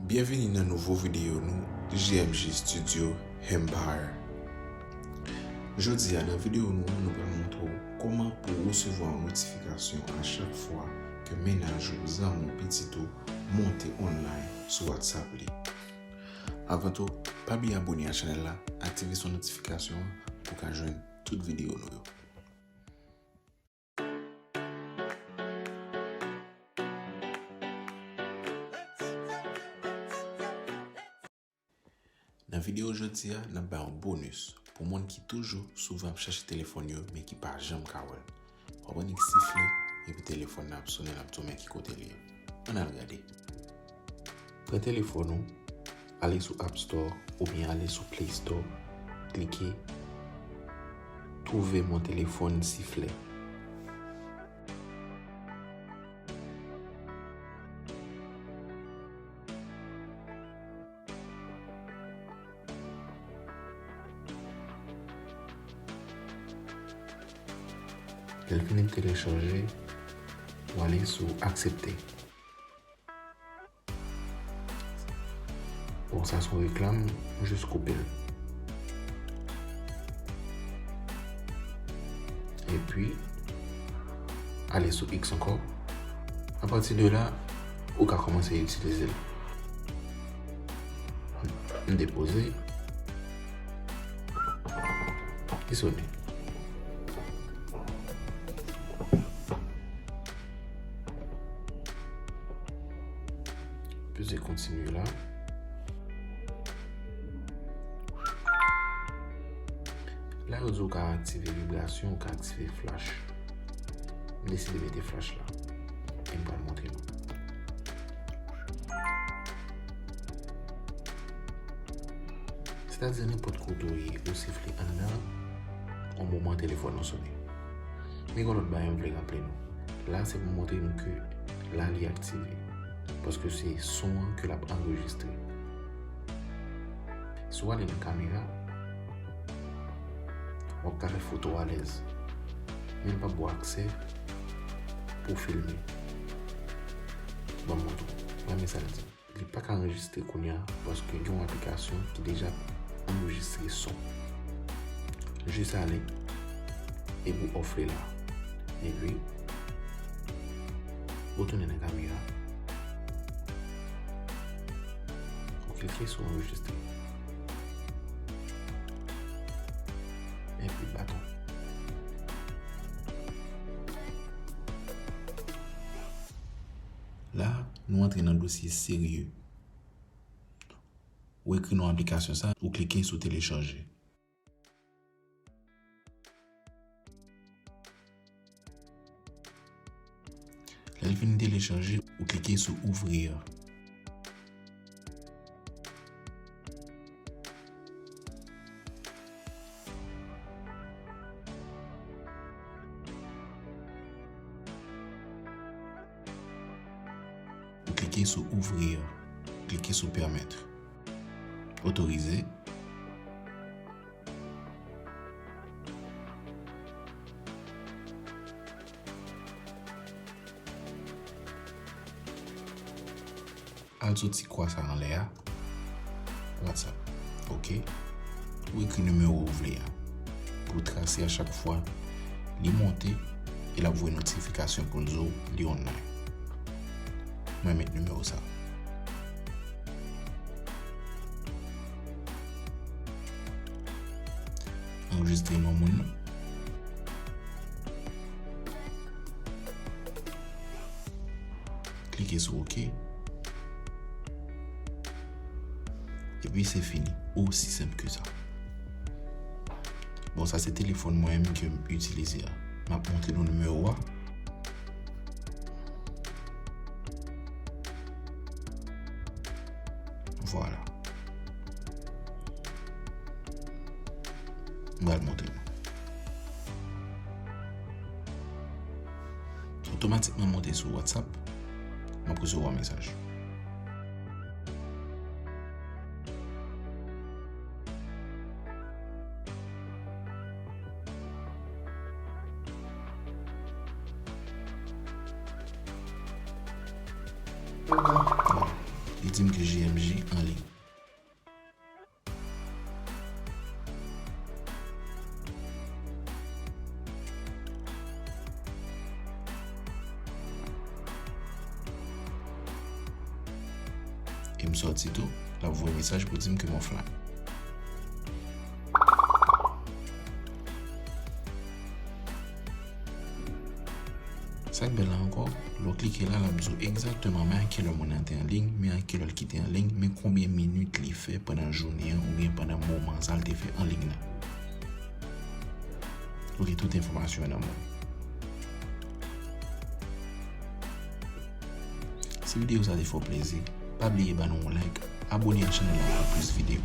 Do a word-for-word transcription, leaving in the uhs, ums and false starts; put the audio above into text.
Byenvini nan nouvo videyo nou, J M J Studio Empire. Jodi a, nan videyo nou an, nou pral montre w kòman pou w resevwa yon notifikasyon a chak fwa ke mennaj ou, zanmi w, pitit ou monte online sou WhatsApp li. Avan tou, pa bliye abone a chanèl la, aktive son notifikasyon an pou w ka jwenn tout videyo nou yo. Nan videyo jodi a, n ap ba yon bonis pou moun ki toujou souvan ap chache telefòn yo, men ki pa janm ka wè l. W ap wè nèg sifle, epi telefòn nan ap sonnen, l ap di w men ki kote l ye. Ann al gade. Pran telefòn ou, ale sou App Store oubyen ale sou Play Store, klike Trouver mon téléphone sifflait. Lè l fini telechaje, w ale sou aksepte. Bon, sa se yon reklam, ou jis koupe l. Epi, ale sou X ankò. Apati de la, ou ka kòmanse itilize l. M depoze. Li sone. Peze kontinye la. La, yo di w ka aktive vibrasyon, ou ka aktive flash. M deside mete flash la. E m pral montre nou. Sètadi, nenpòt kote w ye, ou sifle anndan, yon moman telefòn ou sone. Men gen yon lòt bagay m vle raple nou. La, se pou montre nou ke la, li aktive. Paske se son an ke l ap anrejistre. Si w ale nan kamera, w ap ka fè foto alèz. Men l p ap ba w aksè pou w filme. Ban m montre w. Gade sa l di. Li pa ka anrejistre kounye a paske gen yon aplikasyon ki deja anrejistre son. Jis ale epi w off li la. Epi, ou tounen nan kamera. Ou klike sou anrejistre. Epi baton. La, nou antre nan dosye serye. Ou ekri non aplikasyon sa, ou klike sou telechaje. Lè l fin telechaje, ou klike sou ouvrir. Ou klike sou ouvrir. Klike sou permettre. Otorize. Al sou ti kwa sa anlè a. WhatsApp. Ok. Ou ekri nimewo ou vle a. Pou trase a chak fwa li monte, e l ap voye notifikasyon pou l di w li online. Mwen met nimewo sa. Anrejistre non moun nan. Klike sou ok. Epi se fini. Osi senp ke sa. Bon, sa se telefòn mwen menm ke m itilize a. M ap montre nou nimewo a. Vwala. M pral montre nou. Otomatikman monte sou WhatsApp, m ap resevwa mesaj. Bon, Li di m ke G M G anliy. E m sòti tou, l ap voye mesaj pou di m ke m offline. Sa k bèl la ankò, lè w klike la, l ap di w egzakteman men a kilè moun nan te anliy, men a kilè l kite anliy, men konbyen minit li fè pandan jounen an oubyen pandan moman sa l te fè anliy la. Ou gen tout enfòmasyon an nan men w. Si videyo sa te fè w plezi, pa bliye ba nou yon like, abòne ak chanèl la pou plis videyo.